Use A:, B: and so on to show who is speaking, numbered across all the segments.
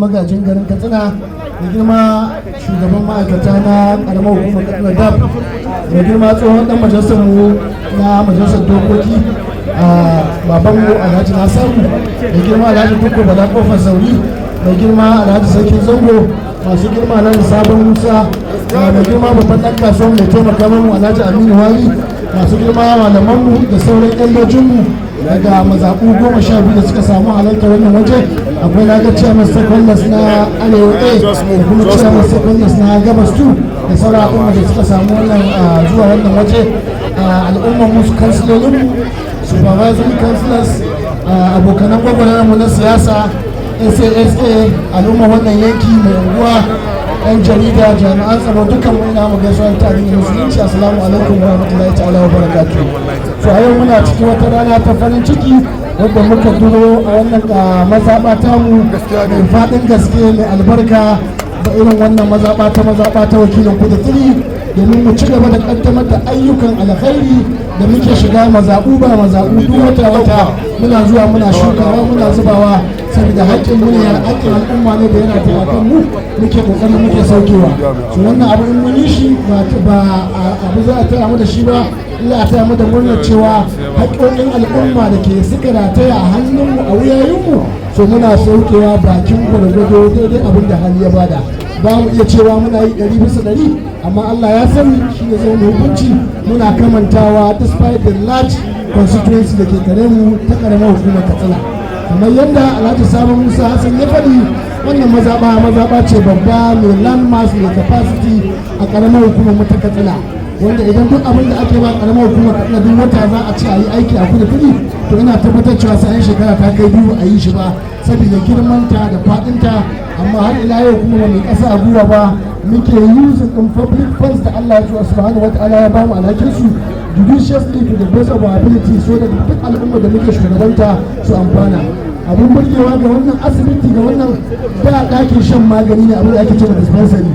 A: Magajin Garin Katsina, da girma shugaban ma'aikata na karamar hukumar Katsina DAP, da girma tsohon dan majalisar mu na majalisar dokoki, a babanmu Alhaji Nasiru, da girma Alhaji Dukko Bala Kofar Sauri, da girma Alhaji Sarkin Zango, masu girma Alhaji Sabon Musa, mai girma babban dan kasuwan mai taimaka mu Alhaji Aminu Wali, masu girma malamanmu da sauran 'yan lojinmu daga mazaɓu 12 da suka samu halarta wannan waje. Akwai na ga chairman stakeholders na Arewa A da kuma chairman stakeholders na Gabas 2 da sauran al'umma da suka samu wannan zuwa wannan waje, al'ummar musu, kansilolinmu, supervisory councillors, abokanan gwagwarmayar na siyasa, SASA, al'umma wannan yanki, mai unguwa, 'yan jarida, jami'an tsaro, dukkan mu ina mu gaisuwar ta addinin Musulunci. Assalamu alaikum wa rahmatullahi ta'ala wa barakatuh. To, a yau muna cikin wata rana ta farin ciki wadda muka duro a wannan mazaɓa tamu mai faɗin gaske, mai albarka, da irin wannan mazaɓa ta mazaɓa ta Wakilin Kudu 3, domin mu ci gaba da ƙaddamar da ayyukan alkhairi da muke shiga mazaɓu ba mazaɓu duk wata wata, muna zuwa muna shukawa, muna zubawa, saboda haƙƙin mu ne, haƙƙin al'umma ne da yana taimakon mu, muke ƙoƙari muke saukewa. So wannan abu in mun yi shi, ba abu za a taya mu da shi ba illa a taya mu da murnar cewa haƙƙoƙin al'umma da ke suka rataya a hannunmu, a wuyayenmu, so muna saukewa bakin gwargwado, daidai abin da hali ya bada. Ba mu iya cewa muna yi 100%, amma Allah ya sani, shi ne zai hukunci. Muna kamantawa despite the large constituency da ke kare mu ta karamar hukumar Katsina. Kamar yadda Alhaji Sabon Musa Hassan ya faɗi, wannan mazaɓa mazaɓa ce babba, mai land mass, mai capacity a karamar hukumar mu ta Katsina, wanda idan duk abin da ake ba karamar hukumar Katsina duk wata za a ce a yi aiki a Kudu 3, to ina tabbatar cewa sai an shekara ta kai 2 a yi shi ba, saboda girmanta da faɗinta. Amma har ila yau kuma ba mai ƙasa a gwiwa ba, muke using din public funds da Allah ya subhanahu wataala ya bamu alhakin su judiciously to the best of our ability, so da duk al'umma da muke shugabanta su amfana. Abin burgewa ga wannan asibiti, ga wannan da ɗakin shan magani ne, abin da ake cewa dispensary,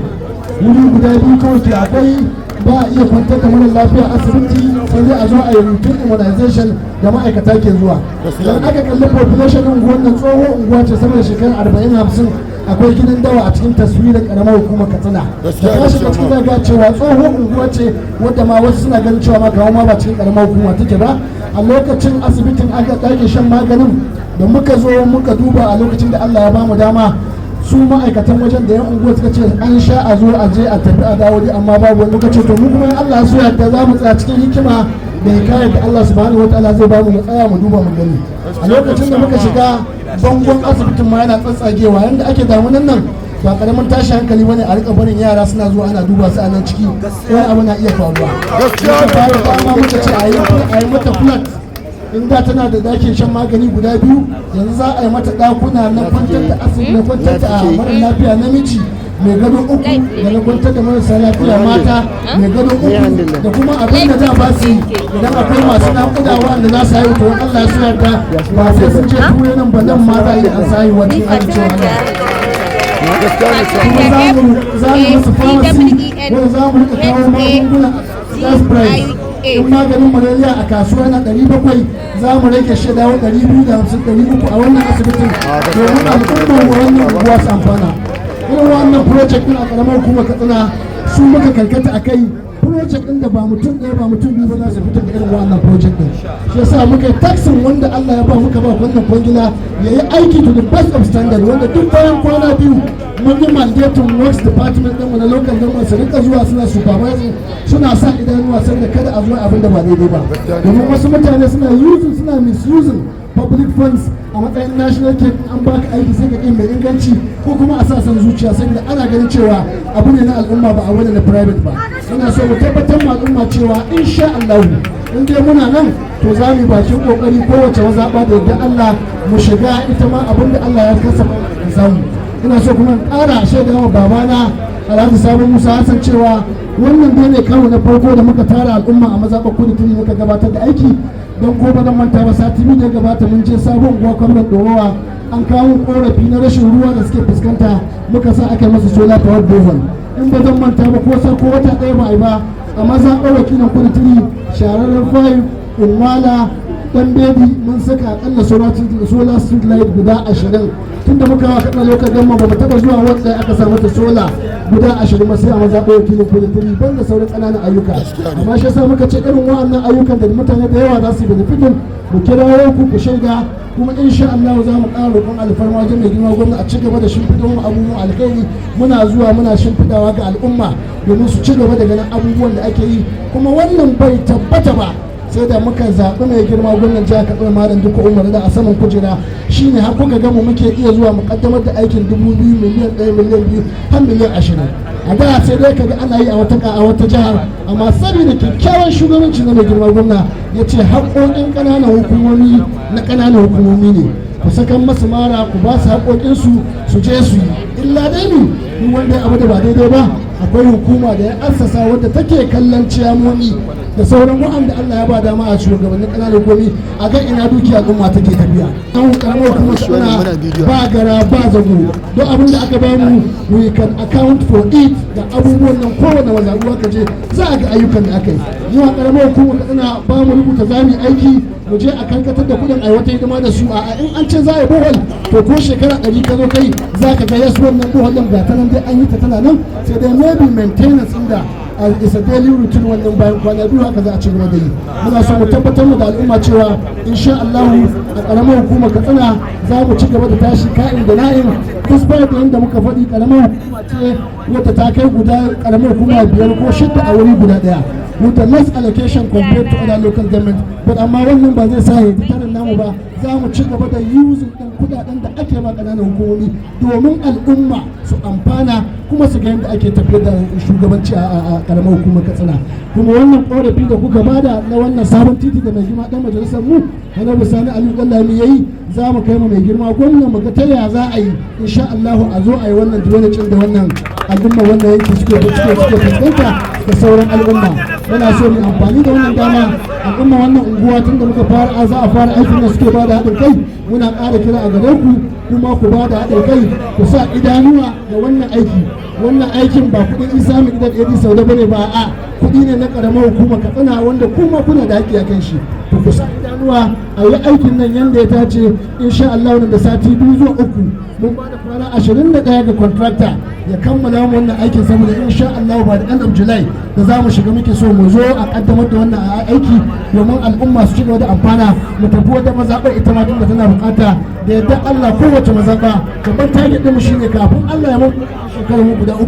A: wuri guda biyu kawai ke akwai. Ba a iya kwantar da mara lafiya asibiti, sai dai a zo a yi routine immunization da ma'aikata ke zuwa. Idan aka kalli population ɗin unguwar nan, tsohon unguwa ce, sama da shekara 40, 50 akwai gidan dawa a cikin taswirar karamar hukumar Katsina. Da ka shiga cikin zaga cewa tsohon unguwa ce wadda ma wasu suna ganin cewa ma kamar ma ba cikin karamar hukuma take ba. A lokacin asibitin aka ɗage shan maganin da muka zo muka duba, a lokacin da Allah ya bamu dama, su ma'aikatan wajen da yan unguwa suka ce an sha a zo a je a tafi a dawo dai, amma babu wani. Muka ce to, mu kuma in Allah so yadda za mu tsaya cikin hikima da hikayar da Allah subhanahu wataala zai bamu, mu tsaya mu duba mu gani. A lokacin da muka shiga, bangon asibitin ma yana tsatsagewa. Yanda ake damunan nan ba karamin tashi hankali bane a rika barin yara suna zuwa ana duba su a nan ciki, wani abu na iya faruwa. Muka fara dama muka ce a yi mata flat. In da tana da dakin shan magani guda biyu, yanzu za a yi mata dakuna na kwantar da asibiti, na kwantar da mara lafiya namiji mai gado uku, da na kwantar da marasa lafiya mata mai gado uku, da kuma abin da za ba su idan akwai masu naƙuda wanda za su haihu. To, Allah ya yarda ba sai sun je Turai nan ba, nan ma za a yi an sa haihuwa cikin amincewa Allah. Kuma za mu musu pharmacy wanda za mu rika kawo magunguna less price. In maganin malaria a kasuwa na 700, za mu rage shi dawo 250, 300 a wannan asibitin, domin al'ummar wannan unguwa su amfana. Irin wannan project din a karamar hukumar Katsina su muka karkata a kai, project din da ba mutum ɗaya ba, mutum biyu ba za su fitar da irin wannan project din. Shi yasa muka yi tasking wanda Allah ya ba muka ba wannan kwangila ya yi aiki to the best of standard, wanda duk bayan kwana 2 mun yi mandating works department ɗinmu na local government su rika zuwa suna supervising, suna sa idanuwa, saboda kada a zuwa abin da ba daidai ba, domin wasu mutane suna using, suna misusing public funds a matsayin national cake. An baka aiki sai ka mai inganci, ko kuma a sa son zuciya, saboda ana ganin cewa abu ne na al'umma, ba abu ne na private ba. Muna so mu tabbatar ma al'umma cewa insha Allah in dai muna nan, to za mu yi bakin kokari kowace mazaɓa da yadda Allah mu shiga ita ma abin da Allah ya kasa mu samu. Ina so kuma in ƙara shaida wa babana Alhaji Sabon Musa Hassan cewa wannan dai ne karo na farko da muka tara al'umma a mazaɓar Kudu 3 muka gabatar da aiki. Don ko ba zan manta ba, sati 2 da ya gabata mun je Sabon Unguwa Kwamnan Ɗorowa, an kawo korafi na rashin ruwa da suke fuskanta, muka sa aka yi masa solar power borehole. In ba zan manta ba, ko sa ko wata ɗaya ba a yi ba, a mazaɓar Wakilin Kudu 3, Shahararren 5, Umala, Dan Bebi mun saka akalla solar street light guda 20. Tunda muka wa Katsina Local Government, ba mu taɓa zuwa wanda aka sa mata solar guda 20 ba sai a mazaɓar wakilin Kudu, ban da sauran ƙananan ayyuka. Amma shi yasa muka ce irin wa'annan ayyukan da mutane da yawa za su yi benefiting, mu kirawo ku ku shaida. Kuma insha Allah za mu ƙara roƙon alfarma wajen mai girma gwamna a ci gaba da shimfiɗa mu abubuwan alkhairi. Muna zuwa muna shimfiɗawa ga al'umma domin su ci gaba da ganin abubuwan da ake yi. Kuma wannan bai tabbata ba sai da muka zaɓi mai girma gwamnan jihar Katsina, Malam Dikko Umar da a saman kujera, shine har kuka gamu muke iya zuwa mu kaddamar da aikin 2000, miliyan 1, miliyan 2, har miliyan 20. A da sai dai kaga ana yi a wata jihar, amma saboda kyakkyawan shugabanci na mai girma gwamna, ya ce haƙoƙin ƙananan hukumomi na ƙananan hukumomi ne, ku sakan masu mara, ku ba su haƙoƙinsu su je su yi. Illa dai ne duk wanda ya abu da ba daidai ba, akwai hukuma da ya assasa wadda take kallon ciyamomi da sauran wa'anda Allah ya ba dama a shugabannin ƙananan hukumomi, a ga ina dukiya al'umma take tafiya. An karamar hukumar suna ba gara ba zago, don abin da aka bamu, we can account for it. Da abubuwan nan, kowane mazaɓu aka je za a ga ayyukan da aka yi. Mu a karamar hukumar Katsina ba mu rubuta za mu aiki, mu je a karkatar da kuɗin a wata hidima da su. A in an ce za a yi borehole, to ko shekara 100 ka zo kai za ka ga yes, wannan borehole ɗin ga ta nan dai, an yi ta, tana nan, sai dai maybe maintenance inda is a daily routine. Wannan bayan kwana 2 haka za a ci gaba da yi. Muna so mu tabbatar mu da al'umma cewa insha Allah a karamar hukumar Katsina za mu ci gaba da tashi ka'in da na'in, despite da yadda muka faɗi, karamar hukuma ce wadda ta kai guda karamar hukuma biyar ko shidda a wuri guda ɗaya, with the less allocation compared to other local government. But amma wannan ba zai sa ya tarin namu ba. Za mu ci gaba da using ɗin kudaden da ake ba ƙananan hukumomi domin al'umma su amfana kuma su ga yadda ake tafiyar da shugabanci a karamar hukumar Katsina. Kuma wannan korafi da kuka bada na wannan sabon titi da mai girma dan majalisar mu, Honorable Sani Aliyu Dallami, yayi, za mu kai mu mai girma gwamna mu ga ta ya za a yi, insha Allah, a zo a yi wannan drainage da wannan al'umma wannan yanki suke fuskanta da sauran al'umma. Muna so mu amfani da wannan dama, al'umma wannan unguwa, tunda muka fara za a fara aikin da suke bada haɗin kai, muna ƙara kira a gare ku kuma ku ba da haɗin kai, ku sa idanuwa ga wannan aiki. Wannan aikin ba kuɗin Isa Miqdad AD Saude bane ba, a kuɗi ne na ƙaramar hukumar Katsina wanda kuma kuna da haƙƙi a kan shi. To ku sa idanuwa a yi aikin nan yanda ya tace. Insha Allah nan da sati 2 zuwa 3, mun ba da kwana 21 ga contractor ya kammala mu wannan aikin, saboda insha Allah by the end of July da za mu shiga muke so mu zo a kaddamar da wannan aiki domin al'umma su ci gaba da amfana. Mu tafi wata mazaɓar ita ma tunda tana bukata. Da yadda Allah, kowace mazaɓa, babban target ɗinmu shine kafin Allah ya mu shekarar mu guda 3,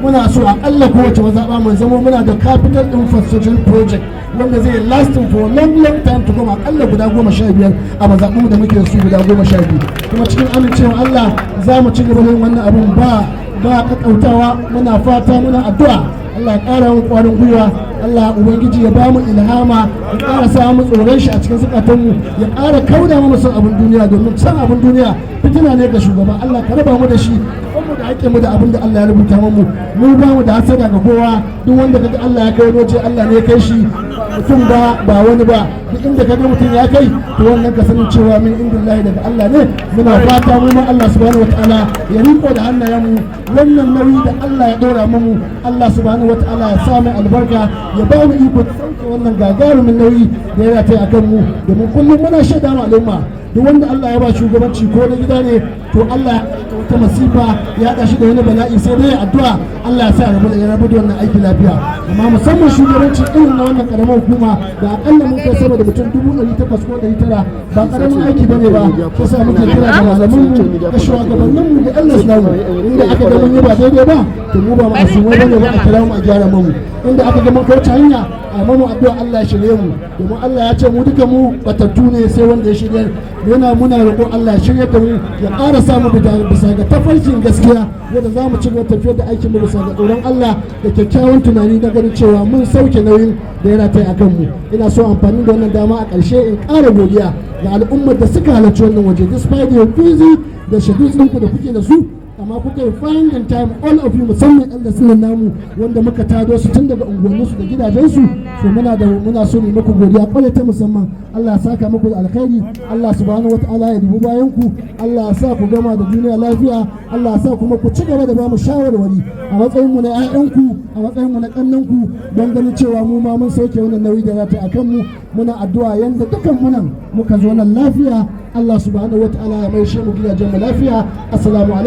A: muna so akalla kowace mazaɓa mun zama muna da capital infrastructure project wanda zai lasting for long, long time to come, akalla guda 15 a mazaɓu da muke su guda 12. Kuma cikin amincewa Allah za mu ci gaba da yin wannan abun ba kakkautawa. Muna fata, muna addu'a, Allah ya ƙara mu ƙwarin gwiwa, Allah Ubangiji ya ba mu ilhama, ya ƙara sa mu tsoron shi a cikin zukatanmu, ya ƙara kauda mu son abin duniya, domin san abin duniya fitina ne ga shugaba. Allah ka raba mu da shi, mu da haƙƙin mu da abin da Allah ya rubuta mu. Mu ba mu da hasada ga kowa. Duk wanda kaga Allah ya kai waje, Allah ne ya kai shi, mutum ba ba wani ba. Duk inda kaga mutum ya kai, to wannan ka sanin cewa min indillahi, daga Allah ne. Muna fata mu ma Allah subhanahu wataala ya riko da hannayen mu. Wannan nauyi da Allah ya dora mu, Allah subhanahu wataala ya sa mai albarka, ya ba mu iko sauke wannan gagarumin nauyi da ya rataya akan mu, domin kullum muna shaida ma al'umma, duk wanda Allah ya ba shugabanci ko na gida ne, to Allah ya wata masifa ya haɗa shi da wani bala'i, sai dai addu'a Allah ya sa ya rabu da wannan aiki lafiya. Amma musamman shugabanci irin na wannan karamar hukuma da akalla mun kai sama da mutum 800,000 ko 900, ba karamin aiki bane ba. Shi sa muke kira ga malaman mu da shugabannin mu da Allah namu, inda aka ga mun yi ba daidai ba, to mu ba ma'asumai bane ba, a kira mu a gyara mu. Inda aka ga mun kauce hanya, a mamu addu'a Allah ya shirye mu, domin Allah ya ce mu duka mu batattu ne sai wanda ya shirye. Muna roƙon Allah ya shirye da mu, ya ƙara sa mu bisa ga tafarkin gaskiya wanda za mu ci gaba tafiyar da aikin mu bisa ga tsoron Allah da kyakkyawan tunani na ganin cewa mun sauke nauyin da ya rataya a kanmu. Ina so amfani da wannan dama a ƙarshe in ƙara godiya ga al'ummar da suka halarci wannan waje despite your busy da schedules ɗinku da kuke da su, amma Amma kuka yi finding time, all of you, musamman elders nan namu wanda muka tado su tun daga unguwanninsu da gidajensu. So muna so mu muku godiya kwarai ta musamman. Allah ya saka muku da alkhairi. Allah Subhanahu Wataala ya dubi bayan ku. Allah ya sa ku gama da duniya lafiya. Allah ya sa kuma ku ci gaba da bamu shawarwari a matsayin mu na 'ya'yanku, a matsayin mu na kannanku, don ganin cewa mu ma mun sauke wannan nauyi da za ta akan mu. Muna addu'a, yanda dukan mu nan muka zo nan lafiya, Allah Subhanahu Wataala ya maishe mu gidajen mu lafiya. Assalamu alaikum.